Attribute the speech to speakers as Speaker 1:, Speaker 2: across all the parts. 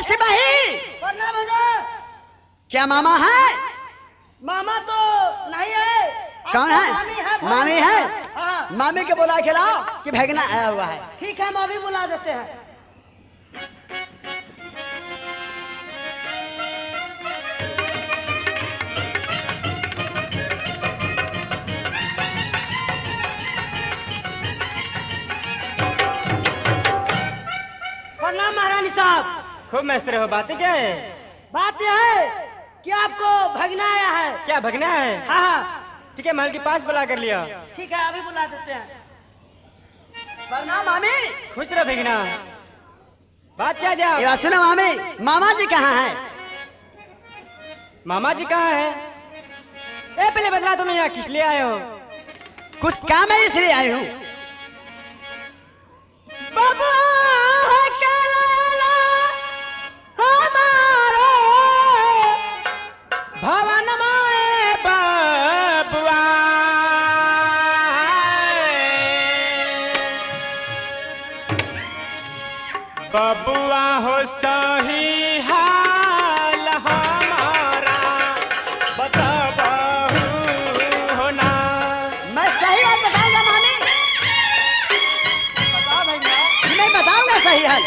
Speaker 1: सिपाही।
Speaker 2: प्रणाम हुजूर।
Speaker 1: क्या मामा है?
Speaker 2: मामा तो नहीं है।
Speaker 1: कौन है?
Speaker 2: मामी है।
Speaker 1: मामी है?
Speaker 2: हाँ।
Speaker 1: मामी के बुला के लाओ कि भगना आया हुआ है।
Speaker 2: ठीक है, हम अभी बुला देते हैं। प्रणाम महारानी साहब।
Speaker 3: खूब मस्त रहो। बातें क्या है?
Speaker 2: बात यह है कि आपको भगना आया है।
Speaker 3: क्या भगना है?
Speaker 2: हाँ हाँ।
Speaker 3: ठीक है, महल के पास बुला कर लिया।
Speaker 2: ठीक है, अभी बुला देते हैं।
Speaker 1: प्रणाम मामी।
Speaker 3: खुश रहो भगना। बात क्या जा?
Speaker 1: ये बात सुनो मामी, मामा जी कहाँ हैं?
Speaker 3: मामा जी कहाँ है? ए पहले बदला, तुम यहाँ किस लिए आए हो?
Speaker 1: कुछ काम है इसलिए आई हूँ। बबुआ के लाला हमारो
Speaker 3: भवन माए बबुआ, बबुआ हो सही हाल हमारा बताबहु हो ना।
Speaker 1: मैं सही बात बताऊंगा मामी।
Speaker 3: बता भैया।
Speaker 1: मैं बताऊंगा सही हाल।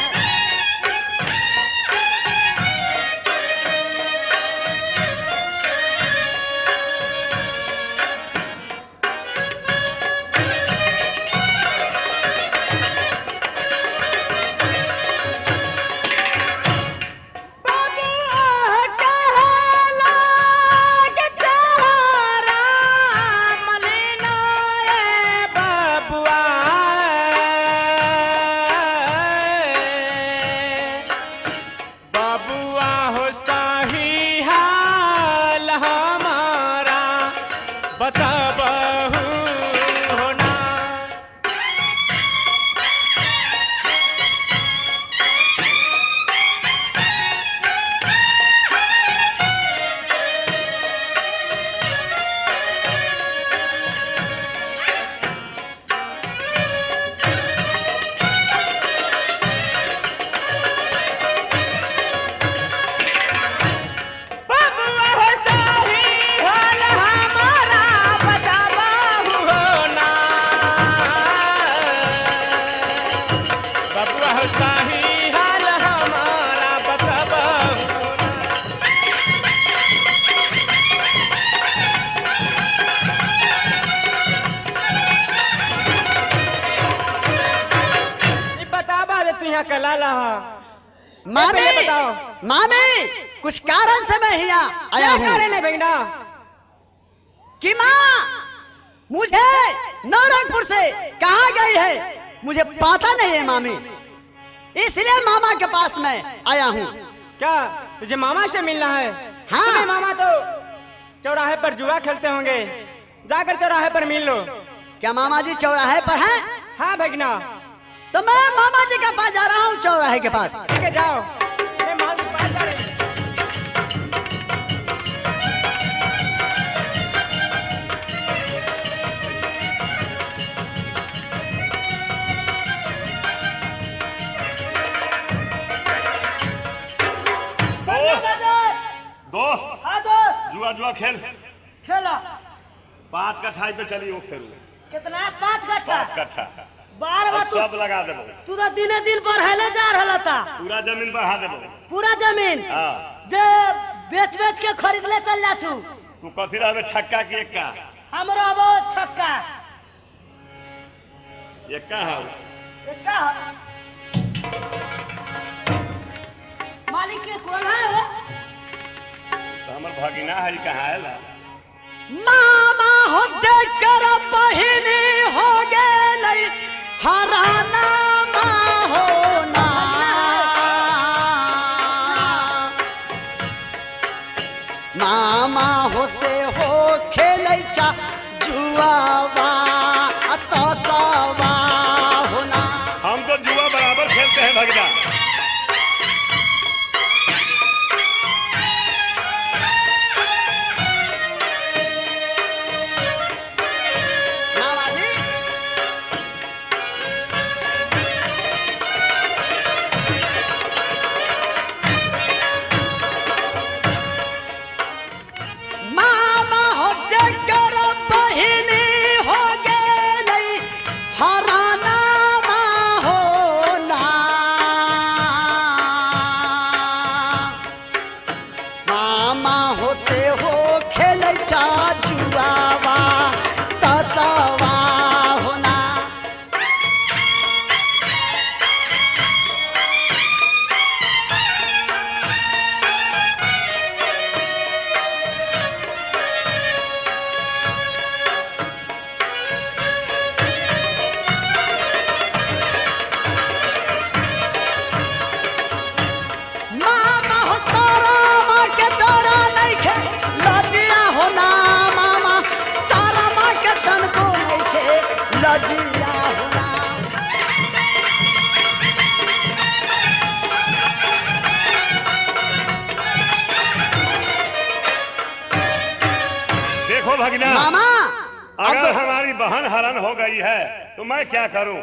Speaker 3: बबुआ कहला के तोहरा मलिना ए बबुआ, बबुआ हो सही हाल हमारा बताबहु हो ना। बबुआ हो सही हाल हमारा बताबहु हो ना। बबुआ हो सही हाल हमारा बताबहु हो ना। ई बताबा रे तू यहाँ कला लहा।
Speaker 1: मामी
Speaker 3: पहले बताओ।
Speaker 1: मामी, कुछ कारण से मैं यहाँ आया
Speaker 3: क्या
Speaker 1: हूँ।
Speaker 3: कारण है भगना?
Speaker 1: कि माँ मुझे नौरंगपुर से कहा गई है, मुझे पता नहीं है मामी, इसलिए मामा के पास मैं आया हूँ।
Speaker 3: क्या तुझे मामा से मिलना है?
Speaker 1: हाँ।
Speaker 3: तुम्हें मामा तो चौराहे पर जुआ खेलते होंगे, जाकर चौराहे पर मिल लो।
Speaker 1: क्या मामा जी चौराहे पर हैं?
Speaker 3: हाँ भगना।
Speaker 1: तो मैं मामा जी के पास जा रहा हूँ, चौराहे के पास।
Speaker 3: ठीक है जाओ, मैं महल के पास जा रही हूँ।
Speaker 2: प्रणाम हुजूर।
Speaker 4: दोस्त।
Speaker 2: हाँ दोस्त।
Speaker 4: जुआ जुआ खेल।
Speaker 2: खेला।
Speaker 4: 5 कट्ठा पे चली वो खेल।
Speaker 2: कितना? 5 कट्ठा?
Speaker 4: 5 कट्ठा।
Speaker 2: बार बार
Speaker 4: और सब लगा देबो।
Speaker 2: तू तो दिने दिन बढ़ले जा रहा था।
Speaker 4: पूरा जमीन बढ़ा देबो।
Speaker 2: पूरा जमीन?
Speaker 4: हाँ।
Speaker 2: जे बेच बेच के खरीदले चल जा छू।
Speaker 4: तू कथी रहबे, छक्का की एक्का?
Speaker 2: हमरो अब छक्का।
Speaker 4: एक्का है।
Speaker 2: एक्का है। मालिक के कौन है वो?
Speaker 4: तो हमर भगिना है, कहाँ आयल?
Speaker 1: मामा हो जकर बहिनी हो गेलै हराना हो ना। मामा हो से हो खेलै चा जुआवा तसवा हो ना।
Speaker 4: हम तो जुआ बराबर खेलते हैं भगना।
Speaker 1: मामा जी
Speaker 4: देखो भगना,
Speaker 1: मामा
Speaker 4: अगर
Speaker 1: आपको,
Speaker 4: हमारी बहन हरण हो गई है तो मैं क्या करूं?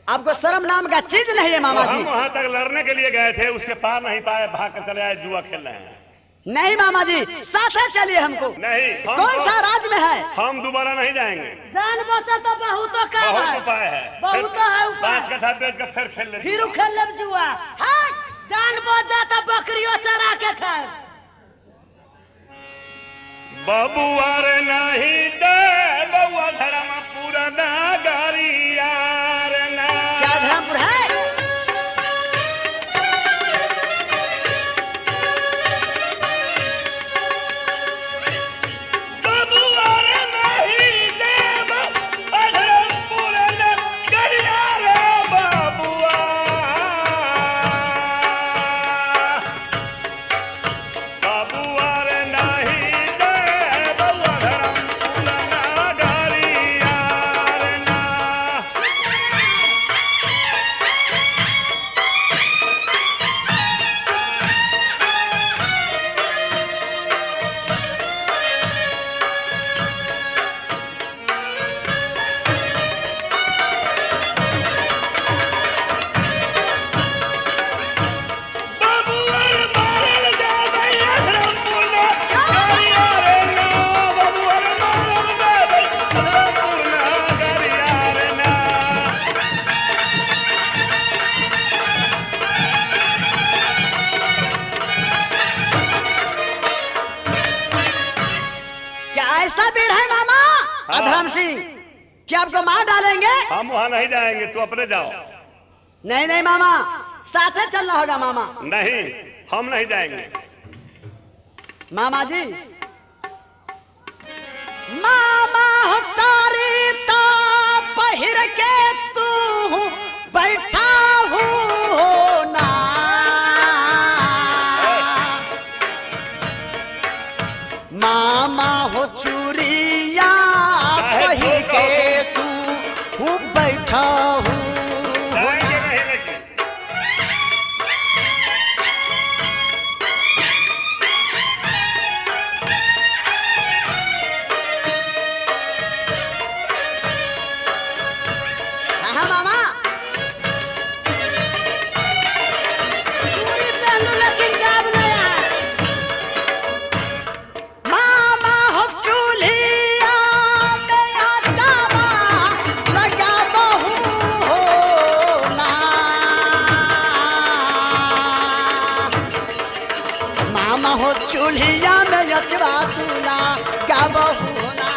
Speaker 1: आपको शर्म नाम का चीज नहीं है
Speaker 4: तो
Speaker 1: मामा
Speaker 4: हम
Speaker 1: जी।
Speaker 4: वहां तक लड़ने के लिए गए थे, उससे पार नहीं पाए, भाग कर चले आए, जुआ खेल रहे हैं।
Speaker 1: नहीं मामा जी, साथ ही चलिए हमको।
Speaker 4: नहीं, हम
Speaker 1: कौन
Speaker 4: तो-
Speaker 1: सा राज्य में है?
Speaker 4: हम दोबारा नहीं जाएंगे।
Speaker 2: जान बचे तो बहुत काम
Speaker 4: बहुत
Speaker 2: है,
Speaker 4: उपाय है,
Speaker 2: बहुत
Speaker 4: फिर
Speaker 2: है उपाय।
Speaker 4: 5 कट्ठा बेच कर फिर खेल ले,
Speaker 2: फिर खेल लेब जुआ।
Speaker 1: हाँ।
Speaker 2: जान बच जाता बकरियों चरा के खाए।
Speaker 4: बबुआ रे नहीं दे बबुआ धर्म पूरा नागरिया रे ना।
Speaker 1: क्या धर्मपुर है?
Speaker 4: बबुआ रे नहीं दे बबुआ धर्म पूरा नागरिया रे बबुआ। बबुआ रे नहीं दे बबुआ धर्म पूरा नागरिया रे ना। बबुअर मारल जाबै अधरमपुर ना गरिया रे ना। बबुअर मारल जाबै अधरमपुर ना गरिया रे ना।
Speaker 1: क्या ऐसा वीर है मामा
Speaker 4: हाँ।
Speaker 1: अधर्म सिंह क्या आपको मार डालेंगे?
Speaker 4: हम वहां नहीं जाएंगे, तू अपने जाओ।
Speaker 1: नहीं नहीं मामा, साथ ही चलना होगा मामा।
Speaker 4: नहीं, हम नहीं जाएंगे।
Speaker 1: मामा जी, मामा हो सारी ता पहिर के तू बैठा हूँ ना। मामा हो चूरिया
Speaker 4: चाहे
Speaker 1: पहिर
Speaker 4: जो
Speaker 1: के तू हूँ बैठा हूँ।
Speaker 4: जाएंगे नहीं लेकिन।
Speaker 1: हाँ मामा,
Speaker 2: चूड़ी पहनू लेकिन जाब नहीं आए।
Speaker 1: मामा हो चूल्हिया मेरा चावा लगा बहू हो ना। मामा हो चूल्हिया में अचवा तुला गा बहू हो ना।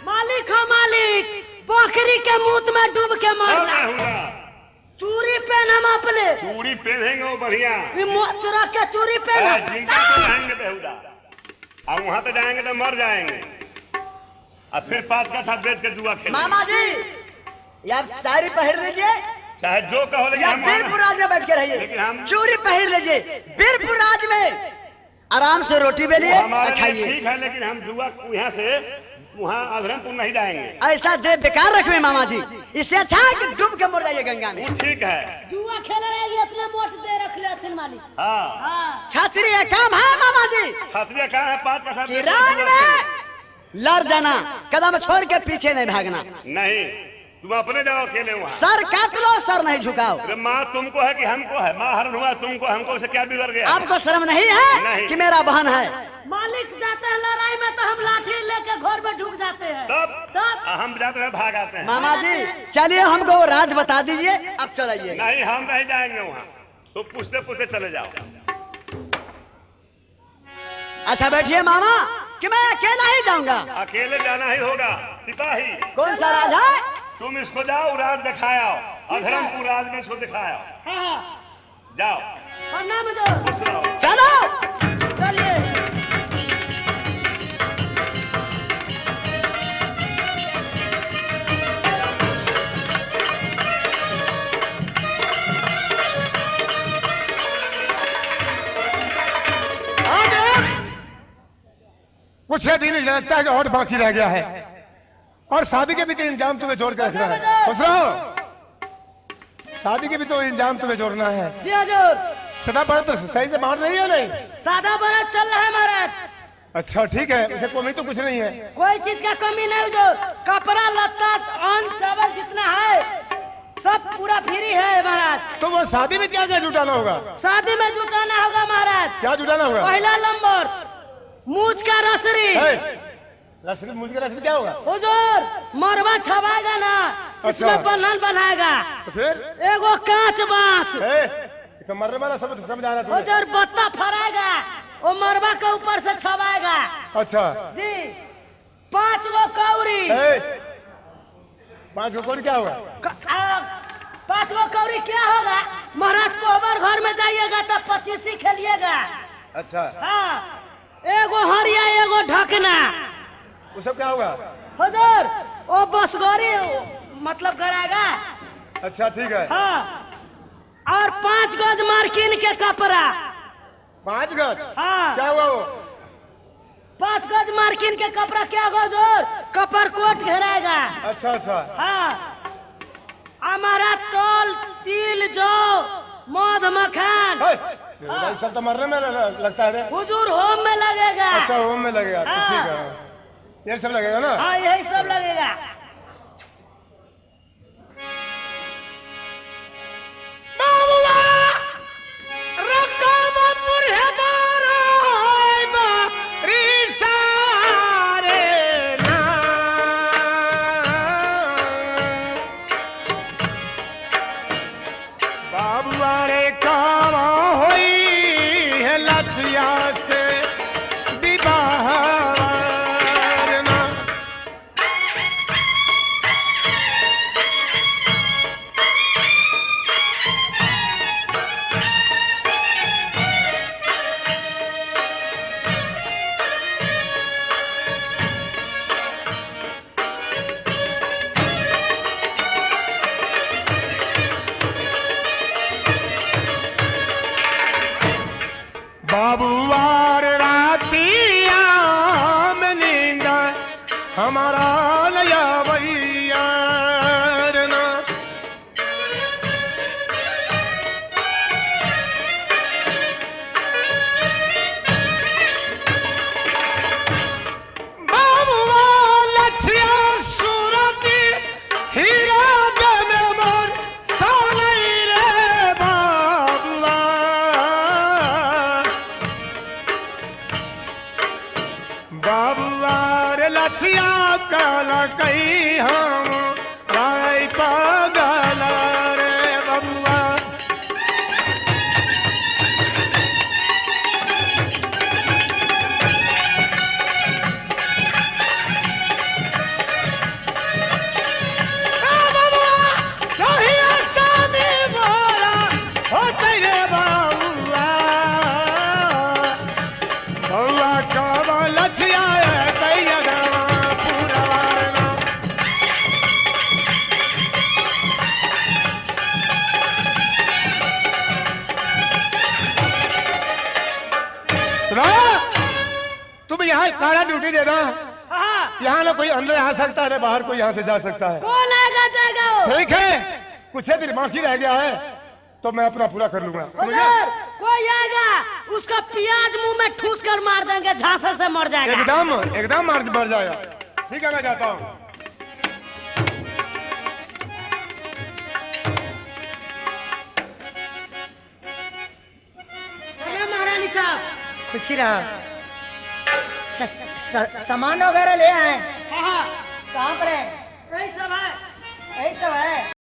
Speaker 2: मालिक हो मालिक, बकरी के मुंह में डूब के मर
Speaker 4: और
Speaker 2: जा।
Speaker 4: मैं हूँ ना।
Speaker 2: चूड़ी पहन हम अपने।
Speaker 4: चूड़ी पहनेंगे वो बढ़िया।
Speaker 2: ई मोह चुरा के चूड़ी पहन।
Speaker 4: जिंदा तो रहेंगे बेहुदा, और वहां पे जाएंगे तो मर जाएंगे, और फिर 5 कट्ठा बेच के जुआ खेलेंगे।
Speaker 1: मामा जी, या साड़ी पहन लीजिए
Speaker 4: चाहे जो कहो, लेकिन
Speaker 1: या
Speaker 4: हम वहाँ
Speaker 1: बीरपुर राज में बैठ के
Speaker 4: लेकिन
Speaker 1: रहिए,
Speaker 4: हम-
Speaker 1: चूड़ी पहन लीजिए। बीरपुर राज में आराम से रोटी
Speaker 4: वो
Speaker 1: बेलिए और
Speaker 4: हमारे लिए
Speaker 1: खाइए।
Speaker 4: ठीक है, लेकिन हम जुआ यहाँ से वहाँ अधरमपुर नहीं जाएंगे।
Speaker 1: ऐसा दे बेकार रखवे मामा जी, इससे अच्छा है कि डूब के मर जाइए गंगा में।
Speaker 4: वो ठीक है।
Speaker 2: जुआ खेल रहे इतने मोट दे रख लेथिन मालिक।
Speaker 4: हाँ,
Speaker 2: हाँ।
Speaker 1: छात्री काम है मामा जी
Speaker 4: छात्रिया कहाँ है? 5 कट्ठा
Speaker 1: कि
Speaker 4: बेच के
Speaker 1: राज
Speaker 4: जुआ
Speaker 1: में लड़ जाना, कदम छोड़ के पीछे नहीं भागना।
Speaker 4: खेलेंगे। नहीं, तुम अपने जाओ अकेले वहाँ।
Speaker 1: सर काट लो, सर नहीं झुकाओ।
Speaker 4: अरे माँ तुमको है कि हमको है? माँ हरण हुआ तुमको, हमको उसे क्या बिगड़ गया?
Speaker 1: आपको शर्म नहीं है
Speaker 4: नहीं।
Speaker 1: कि मेरा बहन है?
Speaker 2: मालिक जाते हैं लड़ाई में तो हम लाठी लेके घर में ढुक जाते हैं।
Speaker 4: तब
Speaker 2: तब
Speaker 4: हम जाते हैं, भाग आते हैं।
Speaker 1: मामा जी चलिए, हमको वो राज बता दीजिए, अब चलाइए।
Speaker 4: नहीं, हम नहीं जाएंगे वहाँ, तो पूछते पूछते चले जाओ।
Speaker 1: अच्छा बैठिए मामा, कि मैं अकेला ही जाऊंगा।
Speaker 4: अकेले जाना ही होगा सिपाही।
Speaker 1: कौन सा राज है?
Speaker 4: तुम इसको जाओ राज दिखाया, अधरमपुर राज में इसको दिखाया।
Speaker 2: हाँ हाँ।
Speaker 4: जाओ,
Speaker 2: प्रणाम दो।
Speaker 4: खुश रहो।
Speaker 1: चलो
Speaker 2: चलिए।
Speaker 5: कुछ ही दिन लगता है कि और बाकी रह गया है, और शादी के भी इंतजाम तुम्हें जोड़ के रखना है। खुश रहो। शादी के भी तो इंजाम तुम्हें जोड़ना है।
Speaker 2: जी हुजूर।
Speaker 5: सदा बरत सही से मार रही है नहीं?
Speaker 2: सादा बरत चल रहा है महाराज।
Speaker 5: अच्छा ठीक है, उसे कमी तो कुछ नहीं है?
Speaker 2: कोई चीज का कमी नहीं हुजूर, कपड़ा लत्ता अन्न चावल जितना है सब पूरा फ्री है महाराज।
Speaker 5: तो वो शादी में क्या क्या जुटाना होगा?
Speaker 2: शादी में जुटाना होगा महाराज।
Speaker 5: क्या जुटाना होगा?
Speaker 2: पहला नंबर मूछ का रसरी।
Speaker 5: रसरी, मूछ का रसरी क्या होगा?
Speaker 2: हुजूर मरवा छवाएगा ना।
Speaker 5: अच्छा।
Speaker 2: इसमें बंधन बनाएगा।
Speaker 5: तो फिर
Speaker 2: एगो कांच बांस।
Speaker 5: तो मरने वाला सब समझ आ रहा है।
Speaker 2: हुजूर बत्ता फराएगा, वो मरवा के ऊपर से छवाएगा।
Speaker 5: अच्छा
Speaker 2: जी। 5 गो कौड़ी।
Speaker 5: 5 गो कौड़ी क्या होगा?
Speaker 2: 5 गो कौड़ी क्या होगा महाराज? कोहबर घर में जाइएगा तो 25 ही खेलिएगा।
Speaker 5: अच्छा।
Speaker 2: हाँ, एगो हरिया एगो ढकना।
Speaker 5: वो सब क्या होगा?
Speaker 2: हुजूर वो बसगोरी मतलब कराएगा।
Speaker 5: अच्छा ठीक है।
Speaker 2: हाँ, और 5 गज मार्किन के कपड़ा।
Speaker 5: 5 गज?
Speaker 2: हाँ।
Speaker 5: क्या हुआ वो?
Speaker 2: 5 गज मार्किन के कपड़ा क्या होगा हुजूर? कपर कोट घेराएगा।
Speaker 5: अच्छा अच्छा।
Speaker 2: हाँ, हमारा तोल तिल जो मध मखान।
Speaker 5: हाँ। सब तो मरने में लगता है
Speaker 2: हुजूर, होम में लगेगा।
Speaker 5: अच्छा होम में लगेगा।
Speaker 2: हाँ।
Speaker 5: तो ठीक है, ये सब लगेगा ना?
Speaker 2: हाँ यही सब लगेगा।
Speaker 5: बाबूआर रातिया में नींद हमारा लया भैया ना। बाबूआ लछिया सूरती हीरा दम मोर सोनई रे बाबूआ। बाबूआर लछिया काला कई हम राय पागल रे बबुआ। तुम यहाँ काला ड्यूटी देना।
Speaker 2: हाँ।
Speaker 5: यहाँ ना कोई अंदर आ सकता है ना बाहर कोई यहाँ से जा सकता है।
Speaker 2: कौन आएगा जाएगा?
Speaker 5: ठीक है, कुछ दिन बाकी रह गया है तो मैं अपना पूरा कर लूंगा।
Speaker 2: कोई आएगा उसका प्याज मुंह में ठूस कर मार देंगे, झांसे से मर जाएगा।
Speaker 5: एकदम एकदम मर जाएगा। ठीक है, मैं जाता हूँ।
Speaker 2: महारानी साहब
Speaker 6: खुशी रहा। सामान वगैरह ले आए?
Speaker 2: हाँ।
Speaker 6: कहाँ पर है?
Speaker 2: यही सब है।
Speaker 6: यही सब है।